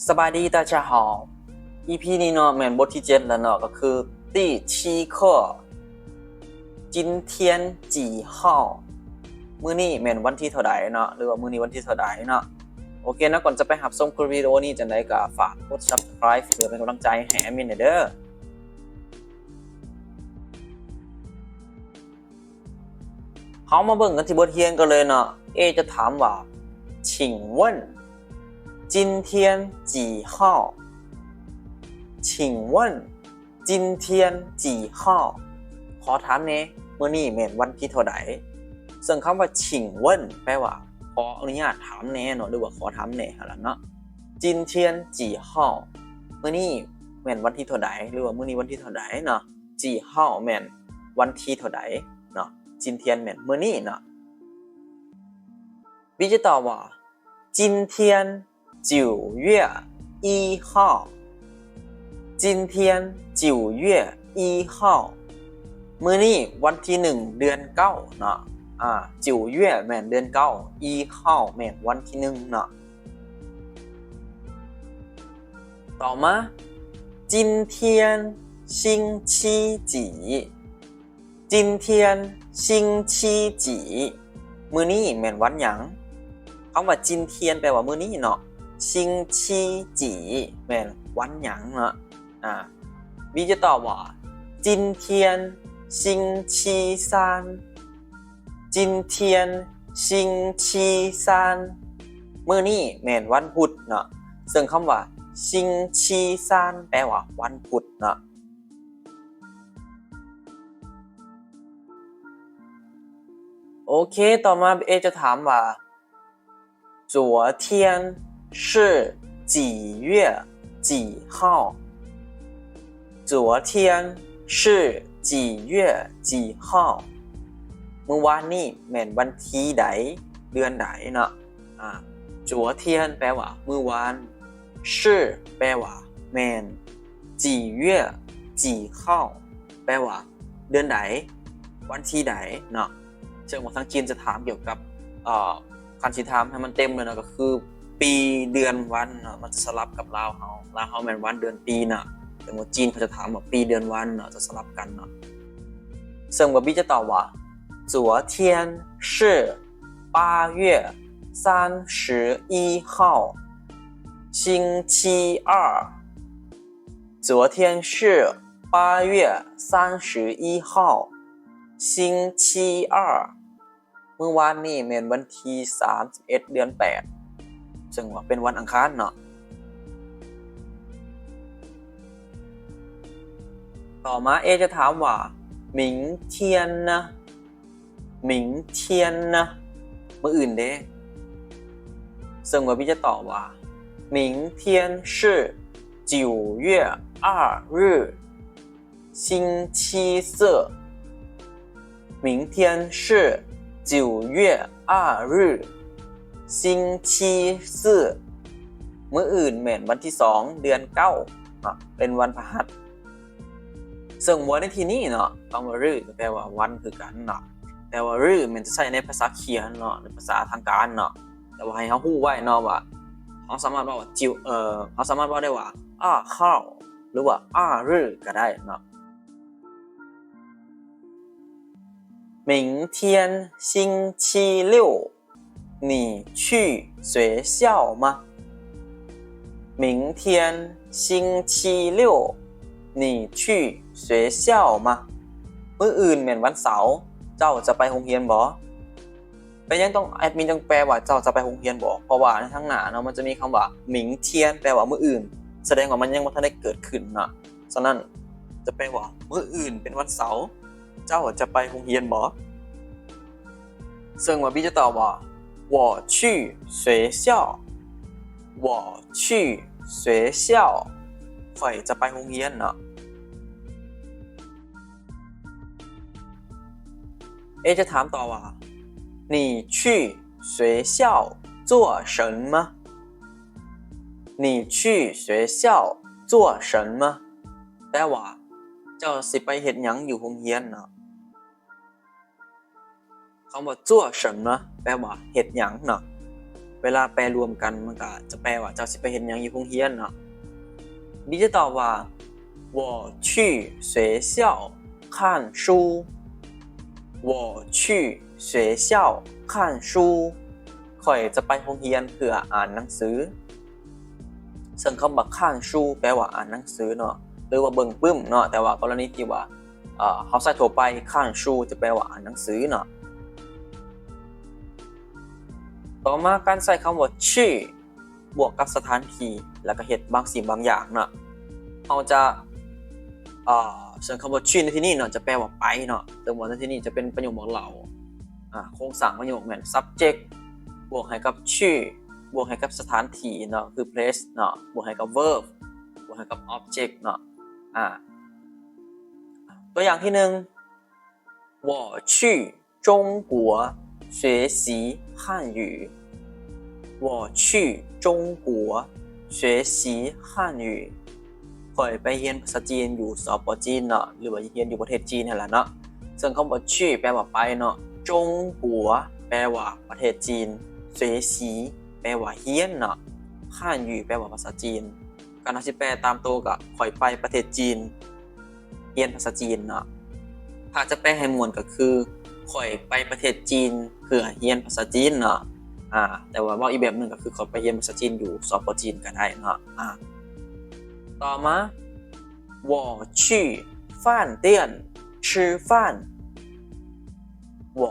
ສະບາຍດີ 大家好 ອີພີນີ້ເນາະ ແມ່ນບົດທີເຈັດແລ້ວເນາະ ກໍຄື 第七课 今天几号 ມື້ນີ້ແມ່ນວັນທີເທົ່າໃດເນາະ ຫຼືວ່າມື້ນີ້ວັນທີເທົ່າໃດເນາະ. ໂອເຄເນາະ ກ່ອນຈະໄປຮັບຊົມຄລິບວິດີໂອນີ້ ຈັ່ງໃດກໍຝາກກົດ Subscribe ເພື່ອເປັນກຳລັງໃຈໃຫ້ແອດມິນແດ່ເດີ. ເຮົາມາເບິ່ງກັນທີ່ບົດຮຽນກັນເລີຍເນາະ. A ຈະຖາມວ່າ 请问今天几号 请问今天几号 ຂໍຖາມແດ່ ມື້ນີ້ແມ່ນວັນທີເທົ່າໃດ? ເຊິ່ງຄຳວ່າ 请问 ແປວ່າ ຂໍອະນຸຍາດຖາມແດ່ເນາະ ຫຼືວ່າ ຂໍຖາມແດ່ຫັ້ນລະເນາະ. 今天几号 ມື້ນີ້ແມ່ນວັນທີເທົ່າໃດ ຫຼືວ່າ ມື້ນີ້ວັນທີເທົ່າໃດເນາະ. 几号 ແມ່ນວັນທີເທົ່າໃດເນາະ. 今天 ແມ່ນມື້ນີ້ເນາະ. B ຈະຕອບວ່າ 今天九月一号 今天九月一号 ມື້ນີ້ວັນທີໜຶ່ງ ເດືອນເກົ້າເນາະ. ອ່າ 九月 ແມ່ນເດືອນເກົ້າ 一号 ແມ່ນວັນທີໜຶ່ງເນາະ. ຕໍ່ມາ 今天星期几 今天星期几 ມື້ນີ້ແມ່ນວັນຫຍັງ? ຄຳວ່າ 今天 ແປວ່າມື້ນີ້ເນາະ. 星期几 ແມ່ນວັນຫຍັງເນາະ. ອ່າ B ຈະຕອບວ່າ 今天星期三 今天星期三 ມື້ນີ້ແມ່ນວັນພຸດເນາະ. ເຊິ່ງຄຳວ່າ 星期三 ແປວ່າວັນພຸດເນາະ. ໂອເຄ ຕໍ່ມາ A ຈະຖາມວ່າ 昨天是几月几号 昨天是几月几号 ມື້ວານນີ້ແມ່ນວັນທີໃດ ເດືອນໃດເນາະ. ອ່າ 昨天 ແປວ່າມື້ວານ 是 ແປວ່າແມ່ນ 几月几号 ແປວ່າເດືອນໃດ ວັນທີໃດເນາະ. ເຊິ່ງວ່າທາງຈີນຈະຖາມກ່ຽວກັບ ເອີ ຄັນຊິຖາມໃຫ້ມັນເຕັມເລີຍເນາະ ກໍຄືປີເດືອນວັນເນາະ ມັນຈະສະຫຼັບກັບລາວເຮົາ. ລາວເຮົາແມ່ນວັນເດືອນປີເນາະ ແຕ່ວ່າຈີນເຂົາຈະຖາມວ່າປີເດືອນວັນເນາະ ຈະສະຫຼັບກັນເນາະ. ເຊິ່ງວ່າ B ຈະຕອບວ່າ 昨天是八月三十一号 星期二 昨天是八月三十一号 星期二 ມື້ວານນີ້ແມ່ນວັນທີສາມສິບເອັດ ເດືອນແປດ ເຊິ່ງວ່າເປັນວັນອັງຄານເນາະ. ຕໍ່ມາ A ຈະຖາມວ່າ 明天呢 明天呢 ມື້ອື່ນເດ? ເຊິ່ງວ່າ B ຈະຕອບວ່າ 明天是九月二日 星期四 明天是九月二日 星期四 ມື້ອື່ນແມ່ນວັນທີສອງ ເດືອນເກົ້າເນາະ ເປັນວັນພະຫັດ. ເຊິ່ງວ່າໃນທີ່ນີ້ເນາະ ຄຳວ່າ 日 ກໍແປວ່າວັນຄືກັນເນາະ ແຕ່ວ່າ 日 ແມ່ນຈະໃຊ້ໃນພາສາຂຽນເນາະ ໃນພາສາທາງການເນາະ ແຕ່ວ່າໃຫ້ເຮົາຮູ້ໄວ້ເນາະວ່າ ເຮົາສາມາດເວົ້າວ່າ 九 ເອີ ເຮົາສາມາດເວົ້າໄດ້ວ່າ 二号 ຫຼືວ່າ 二日 ກໍໄດ້ເນາະ. 明天星期六 你去学校吗？明天星期六 你去学校吗？ ມື້ອື່ນແມ່ນວັນເສົາ ເຈົ້າຈະໄປໂຮງຮຽນບໍ່? ເປັນຫຍັງຕ້ອງ ແອດມິນຈຶ່ງແປວ່າ ເຈົ້າຈະໄປໂຮງຮຽນບໍ່? ເພາະວ່າໃນທາງໜ້າເນາະ ມັນຈະມີຄຳວ່າ 明天 ແປວ່າມື້ອື່ນ ສະແດງວ່າມັນຍັງບໍ່ທັນໄດ້ເກີດຂຶ້ນເນາະ. ສະນັ້ນຈະແປວ່າມື້ອື່ນເປັນວັນເສົາ ເຈົ້າຈະໄປໂຮງຮຽນບໍ່? ເຊິ່ງວ່າ B ຈະຕອບວ່າ 我去学校 我去学校 ຂ້ອຍຈະໄປໂຮງຮຽນເນາະ. A ຈະຖາມຕໍ່ວ່າ 你去学校做什么？你去学校做什么？ ແປວ່າ ເຈົ້າຊິໄປເຮັດຫຍັງຢູ່ໂຮງຮຽນເນາະ. ຄຳວ່າ 做什么 ແປວ່າເຮັດຫຍັງເນາະ. ເວລາແປລວມກັນ ມັນກໍຈະແປວ່າ ເຈົ້າຊິໄປເຮັດຫຍັງຢູ່ໂຮງຮຽນເນາະ. B ຈະຕອບວ່າ 我去学校看书 我去学校看书 ຂ້ອຍຈະໄປໂຮງຮຽນເພື່ອອ່ານໜັງສື. ເຊິ່ງຄຳວ່າ 看书 ແປວ່າອ່ານໜັງສືເນາະ ຫຼືວ່າເບິ່ງປຶ້ມເນາະ, ແຕ່ວ່າກໍລະນີທີ່ວ່າ ເອີ ເຮົາໃຊ້ທົ່ວໄປ 看书 ຈະແປວ່າອ່ານໜັງສືເນາະ. ຕໍ່ມາ ການໃຊ້ຄຳວ່າ 去 ບວກກັບສະຖານທີ່ ແລ້ວກໍເຮັດບາງສິ່ງບາງຢ່າງເນາະ. ເຮົາຈະ ເອີ ເຊິ່ງຄຳວ່າ 去 ໃນທີ່ນີ້ເນາະ ຈະແປວ່າໄປເນາະ, ເຊິ່ງວ່າໃນທີ່ນີ້ຈະເປັນປະໂຫຍກບອກເລົ່າ. ອາ ໂຄງສ້າງປະໂຫຍກແມ່ນ subject ບວກໃຫ້ກັບ 去 ບວกໃຫ້ກັບສະຖານທີ່ເນາະ ຄື place ເນາະ ບວກໃຫ້ກັບ verb ບວກໃຫ້ກັບ object ເນາະ. ອາ ຕົວຢ່າງທີໜຶ່ງ 我去中国学习汉语 我去中国学习汉语 ຂ້ອຍໄປຮຽນພາສາຈີນຢູ່ ສປ ຈີນເນາະ ຫຼືວ່າຮຽນຢູ່ປະເທດຈີນຫັ້ນລະເນາະ. ເຊິ່ງຄຳວ່າ 去 ແປວ່າໄປເນາະ, 中国 ແປວ່າປະເທດຈີນ, 学习 ແປວ່າຮຽນເນາະ, 汉语 ແປວ່າພາສາຈີນ. ຄັນເຮົາຊິແປຕາມໂຕກໍ ຂ້ອຍໄປປະເທດຈີນ ຮຽນພາສາຈີນເນາະ. ຖ້າຈະແປໃຫ້ມ່ວນກໍຄື ຂ້ອຍໄປປະເທດຈີນເພື່ອຮຽນພາສາຈີນເນາະ. ອາ ແຕ່ວ່າເວົ້າອີກແບບໜຶ່ງກໍຄື ຂ້ອຍໄປຮຽນພາສາຈີນຢູ່ ສປ ຈີນ ກໍໄດ້ເນາະ. ອາ ຕໍ່ມາ 我去饭店吃饭 我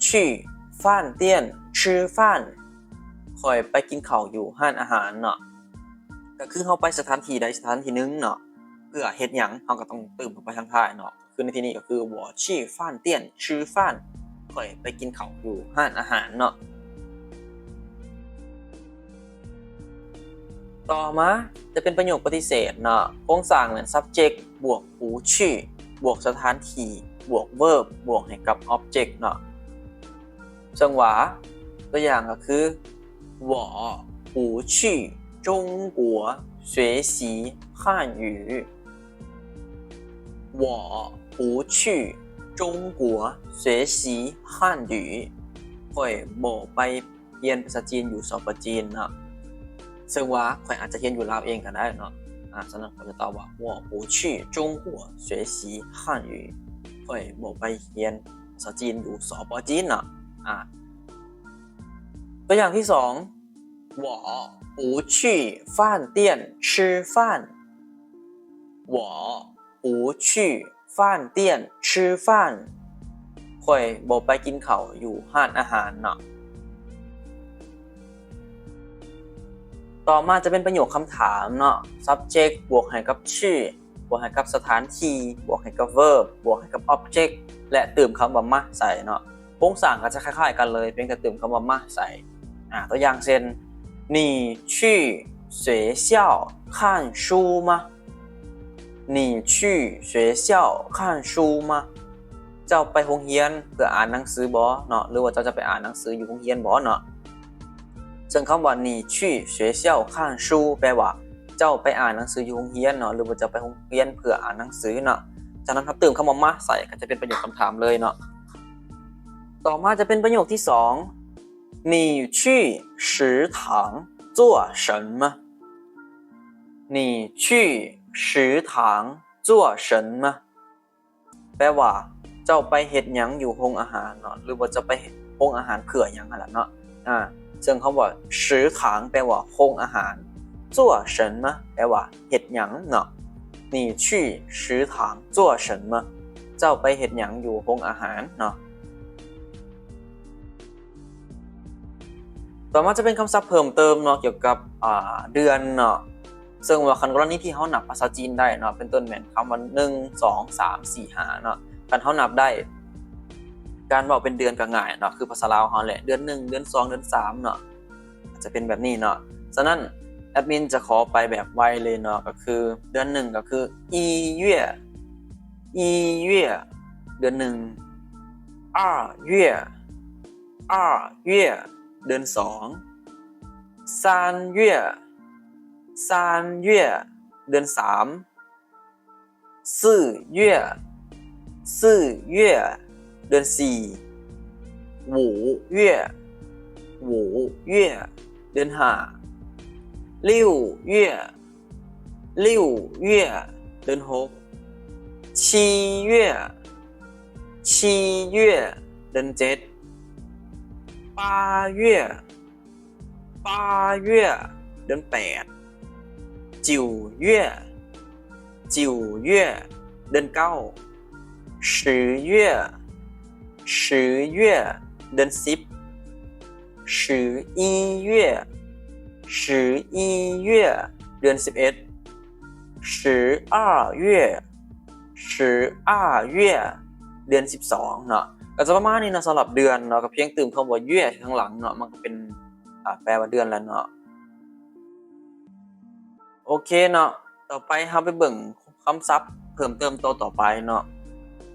去饭店吃饭 ຂ້ອຍໄປກິນເຂົ້າຢູ່ຮ້ານອາຫານເນາະ. ກໍຄືເຮົາໄປສະຖານທີ່ໃດສະຖານທີ່ໜຶ່ງເນາະ ເພື່ອເຮັດຫຍັງ ເຮົາກໍຕ້ອງເຕີມເຂົ້າໄປທາງທ້າຍເນາະ. ຄືໃນທີ່ນີ້ກໍຄື 我去饭店吃饭 ຂ້ອຍໄປກິນເຂົ້າຢູ່ຮ້ານອາຫານເນາະ. ຕໍ່ມາຈະເປັນປະໂຫຍກປະຕິເສດເນາະ. ໂຄງສ້າງແມ່ນ subject ບວກ 不去 ບວກສະຖານທີ່ ບວກ verb ບວກໃຫ້ກັບ object ເນາະ. ເຊິ່ງວ່າ ຕົວຢ່າງກໍຄື 我不去中国学习汉语 我不去中国学习汉语 ຂ້ອຍບໍ່ໄປຮຽນພາສາຈີນຢູ່ ສປ ຈີນເນາະ. ເຊິ່ງວ່າຂ້ອຍອາດຈະຮຽນຢູ່ລາວເອງກໍໄດ້ເນາະ. ອາ ສະນັ້ນຂ້ອຍຈະຕອບວ່າ 我不去中国学习汉语 ຂ້ອຍບໍ່ໄປຮຽນພາສາຈີນຢູ່ ສປ ຈີນເນາະ. ອາ ຕົວຢ່າງທີສອງ 我不去饭店吃饭 我不去饭店吃饭 ຂ້ອຍບໍ່ໄປກິນເຂົ້າຢູ່ຮ້ານອາຫານເນາະ. ຕໍ່ມາຈະເປັນປະໂຫຍກຄຳຖາມເນາະ. subject ບວກໃຫ້ກັບ 去 ບວກໃຫ້ກັບສະຖານທີ່ ບວກໃຫ້ກັບ verb ບວກໃຫ້ກັບ object ແລະ ເຕີມຄຳວ່າ 吗 ໃສ່ເນາະ. ໂຄງສ້າງກໍຈະຄ້າຍໆກັນເລີຍ ພຽງແຕ່ເຕີມຄຳວ່າ 吗 ໃສ່. ອາ ຕົວຢ່າງເຊັ່ນ 你去学校看书吗 你去学校看书吗 ເຈົ້າໄປໂຮງຮຽນເພື່ອອ່ານໜັງສືບໍເນາະ ຫຼືວ່າເຈົ້າຈະໄປອ່ານໜັງສືຢູ່ໂຮງຮຽນບໍເນາະ. ເຊິ່ງຄຳວ່າ 你去学校看书 ແປວ່າ ເຈົ້າໄປອ່ານໜັງສືຢູ່ໂຮງຮຽນເນາະ ຫຼືວ່າເຈົ້າໄປໂຮງຮຽນເພື່ອອ່ານໜັງສືເນາະ. ຈາກນັ້ນເຮົາເຕີມຄຳວ່າ 吗 ໃສ່ ກໍຈະເປັນປະໂຫຍກຄຳຖາມເລີຍເນາະ. ຕໍ່ມາຈະເປັນປະໂຫຍກທີສອງ 你去食堂做什么 你去食堂做什么 ແປວ່າ ເຈົ້າໄປເຮັດຫຍັງຢູ່ໂຮງອາຫານເນາະ ຫຼືວ່າເຈົ້າໄປໂຮງອາຫານເພື່ອຫຍັງຫັ້ນລະເນາະ. ອາ ເຊິ່ງຄຳວ່າ 食堂 ແປວ່າໂຮງອາຫານ, 做什么 ແປວ່າເຮັດຫຍັງເນາະ. 你去食堂做什么 ເຈົ້າໄປເຮັດຫຍັງຢູ່ໂຮງອາຫານເນາະ. ຕໍ່ມາຈະເປັນຄຳສັບເພີ່ມເຕີມເນາະ ກ່ຽວກັບ ອາ ເດືອນເນາະ. ເຊິ່ງວ່າຄັນກໍລະນີທີ່ເຮົານັບພາສາຈີນໄດ້ເນາະ ເປັນຕົ້ນແມ່ນຄຳວ່າ ໜຶ່ງ ສອງ ສາມ ສີ່ ຫ້າ ເນາະ. ຄັນເຮົານັບໄດ້ ການເວົ້າເປັນເດືອນກໍງ່າຍເນາະ ຄືພາສາລາວເຮົາແຫຼະ ເດືອນໜຶ່ງ ເດືອນສອງ ເດືອນສາມ ເນາະ. ຈະເປັນແບບນີ້ເນາະ. ສະນັ້ນ ແອດມິນຈະຂໍໄປແບບໄວເລີຍເນາະ ກໍຄືເດືອນໜຶ່ງກໍຄື 一月 一月 ເດືອນໜຶ່ງ, 二月 二月 ເດືອນສອງ, 三月 三月 ເດືອນສາມ, 四月 四月 ເດືອນສີ່, 五月 五月ເດືອນຫ້າ. 六月 六月 ເດືອນຫົກ. 七月 七月 ເດືອນເຈັດ. 八月 八月 ເດືອນແປດ. 九月 九月 ເດືອນເກົ້າ. 十月 十月 ເດືອນສິບ. 十一月 十一月 ເດືອນສິບເອັດ. 十二月 十二月 ເດືອນສິບສອງເນາະ. ກໍຈະປະມານນີ້ເນາະ ສຳລັບເດືອນເນາະ, ກໍພຽງຕື່ມຄຳວ່າ 月 ຂ້າງຫຼັງເນາະ ມັນກໍເປັນ ອາ ແປວ່າເດືອນແລ້ວເນາະ. ໂອເຄເນາະ, ຕໍ່ໄປເຮົາໄປເບິ່ງຄຳສັບເພີ່ມເຕີມຕໍ່ ຕໍ່ໄປເນາະ,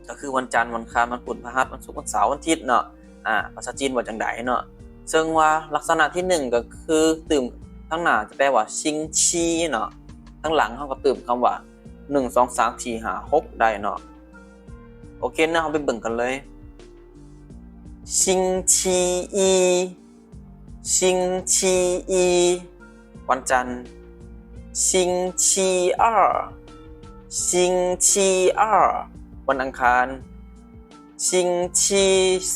ກໍຄືວັນຈັນ, ວັນອັງຄານ, ວັນພຸດ, ພະຫັດ, ວັນສຸກ, ວັນເສົາ, ວັນອາທິດເນາະ. ອາ ພາສາຈີນວ່າຈັ່ງໃດເນາະ? ເຊິ່ງວ່າລັກສະນະທີໜຶ່ງກໍຄືຕື່ມທາງໜ້າຈະແປວ່າ 星期 ເນາະ, ທາງຫຼັງເຮົາກໍຕື່ມຄຳວ່າ ໜຶ່ງ ສອງ ສາມ ສີ່ ຫ້າ ຫົກ ໄດ້ເນາະ. ໂອເຄເນາະ, ເຮົາໄປເບິ່ງກັນເລີຍ. 星期一 星期一 ວັນຈັນ. 星期二 星期二 ວັນອັງຄານ. 星期三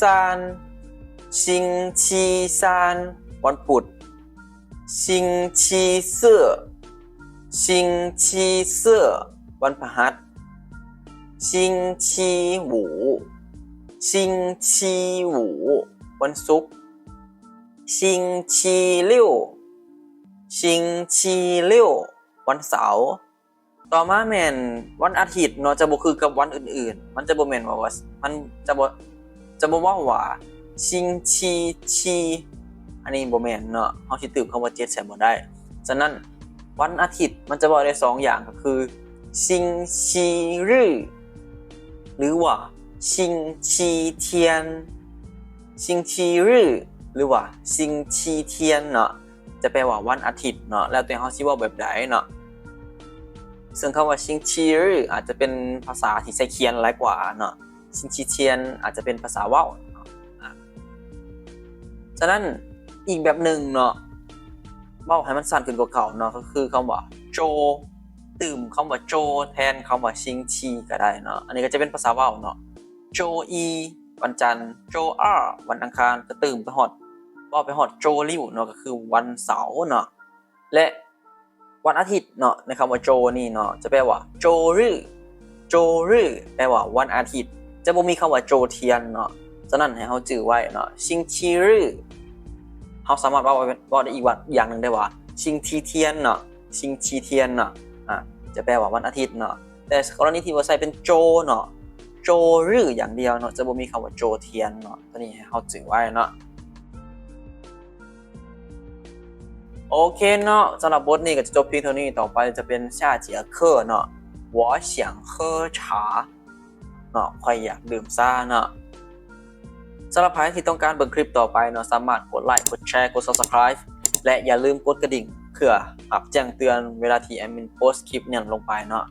星期三 ວັນພຸດ. 星期四 星期四 ວັນພະຫັດ. 星期五 星期五 ວັນສຸກ. 星期六 星期六 ວັນເສົາ. ຕໍ່ມາແມ່ນວັນອາທິດເນາະ, ຈະບໍ່ຄືກັບວັນອື່ນໆ, ມັນຈະບໍ່ແມ່ນວ່າ ວ່າ ມັນຈະບໍ່ ຈະບໍ່ເວົ້າວ່າ 星期七 ອັນນີ້ບໍ່ແມ່ນເນາະ, ເຮົາຊິຕື່ມຄຳວ່າ ເຈັດ ໃສ່ບໍ່ໄດ້. ສະນັ້ນ ວັນອາທິດມັນຈະເວົ້າໄດ້ສອງຢ່າງ ກໍຄື 星期日 ຫຼືວ່າ 星期天. 星期日 ຫຼືວ່າ 星期天 ເນາະ ຈະແປວ່າວັນອາທິດເນາະ, ແລ້ວແຕ່ເຮົາຊິເວົ້າແບບໃດເນາະ. ເຊິ່ງຄຳວ່າ 星期日 ອາດຈະເປັນພາສາທີ່ໃຊ້ຂຽນຫຼາຍກວ່າເນາະ, 星期天 ອາດຈະເປັນພາສາເວົ້າເນາະ. ອາ ສະນັ້ນ ອີກແບບໜຶ່ງເນາະ, ເວົ້າໃຫ້ມັນສັ້ນຂຶ້ນກວ່າເກົ່າເນາະ, ກໍຄືຄຳວ່າ 周 ຕື່ມຄຳວ່າ 周 ແທນຄຳວ່າ 星期 ກໍໄດ້ເນາະ. ອັນນີ້ກໍຈະເປັນພາສາເວົ້າເນາະ, 周一 ວັນຈັນ, 周二 ວັນອັງຄານ, ກໍຕື່ມໄປຮອດ ເວົ້າໄປຮອด 周六 ເນາະ, ກໍຄືວັນເສົາເນາະ. ແລະ ວັນອາທິດເນາະ, ໃນຄຳວ່າ 周 ນີ້ເນາະ ຈະແປວ່າ 周日 周日 ແປວ່າວັນອາທິດ, ຈະບໍ່ມີຄຳວ່າ 周天 ເນາະ. ສະນັ້ນໃຫ້ເຮົາຈື່ໄວ້ເນາະ, 星期日 ເຮົາສາມາດເວົ້າ ເວົ້າໄດ້ອີກວ່າ ຢ່າງໜຶ່ງໄດ້ວ່າ 星期天 ເນາະ, 星期天 ເນາະ ອາ ຈະແປວ່າວັນອາທິດເນາະ. ແຕ່ກໍລະນີທີ່ວ່າໃຊ້ເປັນ 周 ເນາະ, 周日 ຢ່າງດຽວເນາະ, ຈະບໍ່ມີຄຳວ່າ 周天 ເນາະ. ຕົວນີ້ໃຫ້ເຮົາຈື່ໄວ້ເນາະ. ໂອເຄເນາະ, ສຳລັບບົດນີ້ກໍຈະຈົບພຽງເທົ່ານີ້, ຕໍ່ໄປຈະເປັນ 下节课 ເນາະ, 我想喝茶 ເນາະ, ຂ້ອຍຢາກດື່ມຊາເນາະ. ສຳລັບໃຜທີ່ຕ້ອງການເບິ່ງຄລິບຕໍ່ໄປເນາະ, ສາມາດກົດໄລ, ກົດແຊ, ກົດ Subscribe ແລະ ຢ່າລືມກົດກະດິ່ງ ເພື່ອຮັບແຈ້ງເຕືອນເວລາທີ່ແອດມິນໂພສຄລິບຫຍັງລົງໄປເນາະ.